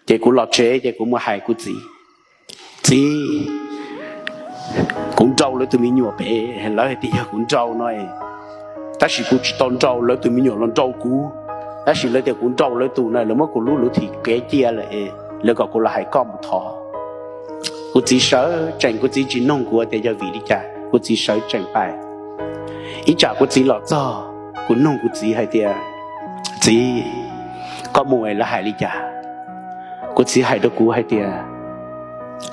Ces kuv los tsev ces kuv mus hais kuv txiv, txiv, kuv nrau lawv tus me nyuam pem, lawv hais tias yog kuv nrau no, tab sis kuv tsis tau nrau, lawv tus me nyuam los nrau kuv, tab sis lawv tias kuv nrau lawv tus na, lawv muab kuv lub luv thim kev cia lawm, lawv kom kuv los hais koj mus thov. Kuv txiv sawv tsees, kuv txiv tsis nug kuv tias yog vim li cas, kuv txiv sawv tsees pais. Ib tsam kuv txiv los txog, kuv nug kuv txiv hais tias, txiv, koj mus es lawv hais li cas? Kuv txiv hais rau kuv hais tias,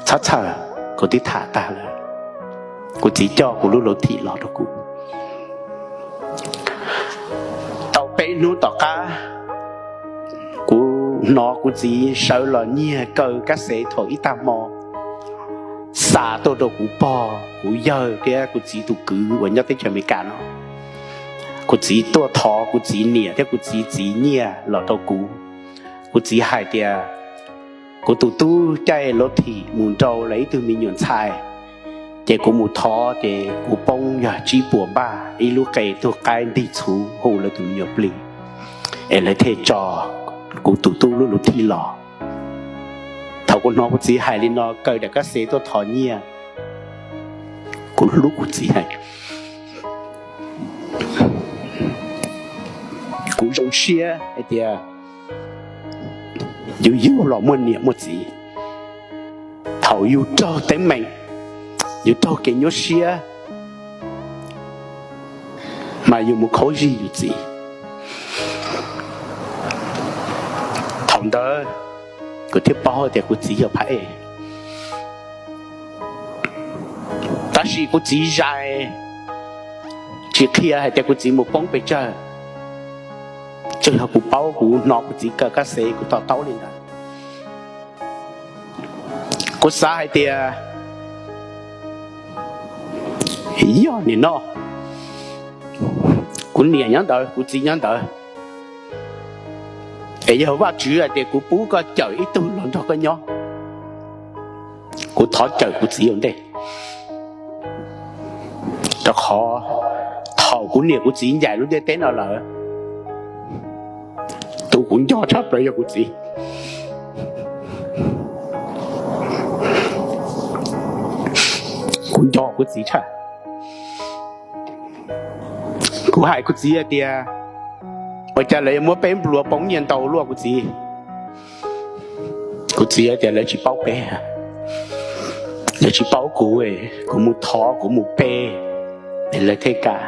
txhob txhawj, kuv twb tham tag lawm. Kuv txiv coj kuv lub luv thim los rau kuv. Tau peb hnub tom qab, kuv hnov kuv txiv sawv los nyiag kaw kab xev thaum ib tag hmo xa tuaj rau kuv pog, kuv yawg thiab kuv txiv tus kwv uas nyob teb chaws Amelikas no. Kuv txiv tuaj thov kuv txiv niam thiab kuv txiv txiv nyiaj los rau kuv. Kuv txiv hais tias, kuv tus tub caij luv thim mus nrau lawv ib tug me nyuam ntxhais, ces kuv mus thov ces kuv poob yog tsib puas npaj, ib lub qe tug qaib ntig txhuv hu lawv tus me nyuam plig, es lawv thiaj tso kuv tus tub lub luv thim los. Thaum kuv hnov kuv txiv hais li no kaw daim kab xev tuaj thov nyiaj, kuv hlub kuv txiv heev. Kuv zoo siab hais tias yus yug los muaj niam muaj txiv, thaum yus raug teeb meem, yus raug kev nyuaj siab, mas yus mus khaub zig yus txiv. Thaum ntawd kuv thiaj paub tias kuv txiv yog phab ej. Tab sis kuv txiv zais, tsis qhia hais tias kuv txiv mus poob pes tsawg. Tsuas yog kuv paub, kuv hnov kuv txiv kaw kab xev kuv to taub li ntawd. Kuv xav hais tias yog nim no kuv niam nyob ntawd, kuv txiv nyob ntawd, es yog Vajtswv hais tias kuv pub koj cawm ib tug los nrog koj nyob, kuv thov cawm kuv txiv ua ntej. Rau qhov thaum kuv niam kuv txiv ncaim lub ntiaj teb no lawm, tus kuv nco tshaj plaws yog kuv txiv. Kuv nco kuv txiv tshaj. Kuv hais kuv txiv hais tias, ua cas lawv yuav muab peb nplua poob nyiaj ntau luaj kuv txiv? Kuv txiv hais tias lawv tsis paub peb, lawv tsis paub kuv, kuv mus thov kuv mus pe, es lawv thiaj kam.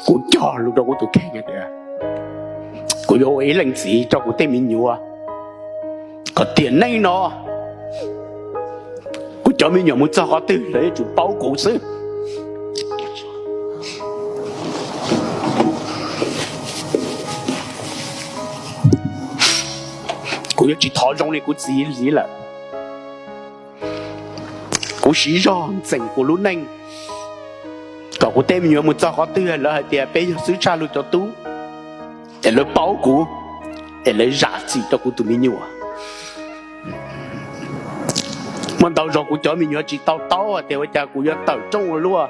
Kuv cog lus rau kuv tus kheej tias kuv yuav ua ib leej txiv rau kuv tej me nyuam, kom tiam neej no kuv cov me nyuam mus txog qhov twg lawv yuav tsum paub kuv xwb. Kuv yuav tsis thov zoo li kuv txiv li lawm. Kuv siv zog ntxeem kuv lub neej kom kuv tej me nyuam mus txog qhov twg lawv hais tias peb yog xwb tshaj lug cov tub, es lawv paub kuv, es lawv zam txim rau kuv tus me nyuam. Muaj ntau zaus kuv cov me nyuam tsis tau taub hais tias ua cas kuv yuav tawm rooj ua luaj,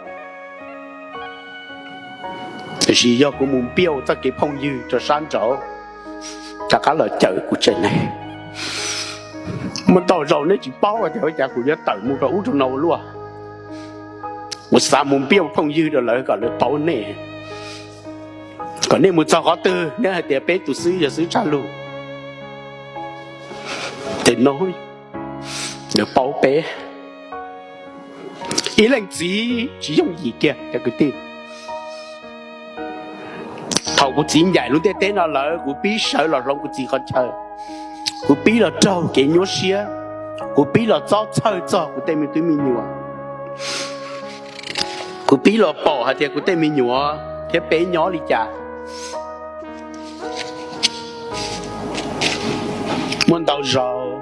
tiam sis yog kuv mus npiaj txoj kev phooj ywg rau sab nraud rov qab los cawm kuv tsev neeg. Muaj ntau zaus nej tsis paub hais tias ua cas kuv yuav tawm mus rau ub rau no ua luaj. Kuv xav mus npiaj phooj ywg rau lawv kom lawv paub nej, kom nej mus txog qhov twg nej hais tias peb tus xwb yog xwb tshaj lug, ces no lawv paub peb. Ib leej txiv tsis yooj yim kiag cov kwv tij. Thaum kuv txiv ncaim lub ntiaj teb no lawm, kuv pib sawv los hloov kuv txiv qhov chaw, kuv pib los raug kev nyuaj siab, kuv pib los txob txhawj txog kuv tej me tub me nyuam, kuv pib los pom hais tias kuv tej me nyuam thiab peb nyob li cas. Muaj ntau zaus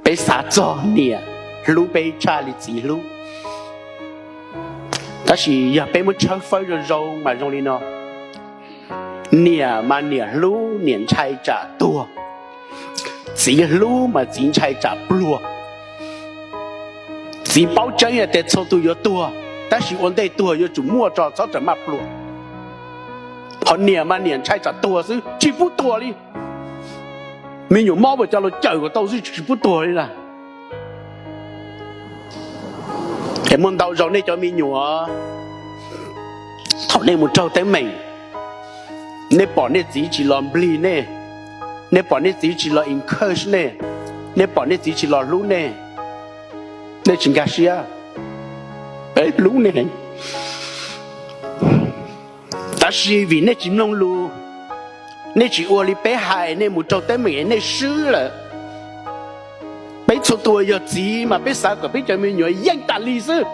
peb xav txog niam hlub peb tshaj li txiv hlub, tab sis yog peb muab tshawb fawb zoo zoo mas zoo li no: niam mas niam hlub, niam ntshai tsam tuag; txiv hlub mas txiv ntshai tsam pluag. Txiv paub tseeb hais tias txhua tus yuav tuag, tab sis ua ntej tuag yuav tsum muaj tso, txhob rawm maj pluag. Qhov niam mas niam ntshai tsam tuag xwb tsis pub tuag li. Me nyuam mob puas cov los cawm kom tau xwb tsis pub tuag li na. Es muaj ntau zaus nej cov me nyuam, thaum nej mus raug teeb meem, nej pom nej txiv tsis los nplig nej, nej pom nej txiv tsis los encourage nej, nej pom nej txiv tsis los hlub nej, nej tsis nkag siab. Peb hlub nej, tab sis vim nej tsis mloog lus, nej tsis ua li peb hais, nej mus raug teeb meem nej swb lawm. Peb txhua tus yog txiv mas peb xav kom peb cov me nyuam yeej tas li xwb.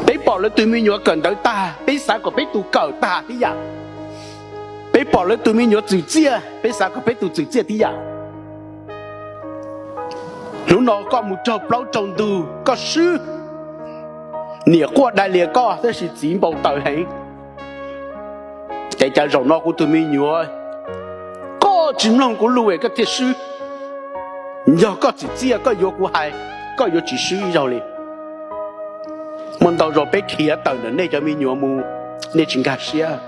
Peb pom lawv tus me nyuam kawm ntawv tag, peb xav kom peb tus kawm tag tib yam. Peb pom lawv tus me nyuam txwm txiaj, peb xav kom peb tus txwm txiaj tib yam. Hnub no koj mus raug plaub raug ntug koj swb, niam quaj dai lias koj tab sis txiv npau taws heev. Ces cas zaum no kuv tus me nyuam, koj tsis mloog kuv lus es koj thiaj swb. Yog koj txwm txiaj koj yuav kuv hais, koj yuav tsis swb ib zaug li. Muaj ntau zaus peb khiav tawm ntawm nej cov me nyuam mus, nej tsis nkag siab.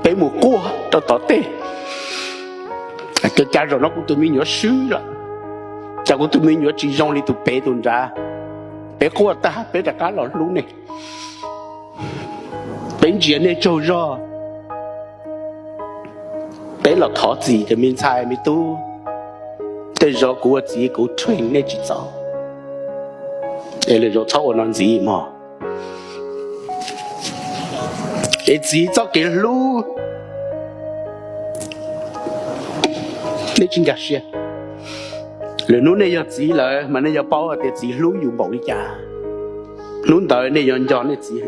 Peb mus quaj rau tom tej, cas zaum no kuv tus me nyuam swb lawm, cas kuv tus me nyuam tsis zoo li tus pem tus nrad. Peb quaj tag peb rov qab los hlub nej. Peb ntsia nej tsaug zog, peb los thov txim tias me ntxhais me tub, tej zaum kuv ua txiv kuv train nej tsis txaus, es lwm zaus txhob ua no ntxiv mog. Es txiv txoj kev hlub, nej tsis nkag siab. Lwm hnub nej yog txiv lawm mas nej yuav paub tias txiv hlub yus npaum li cas. Hnub ntawd nej yuav nco nej txiv.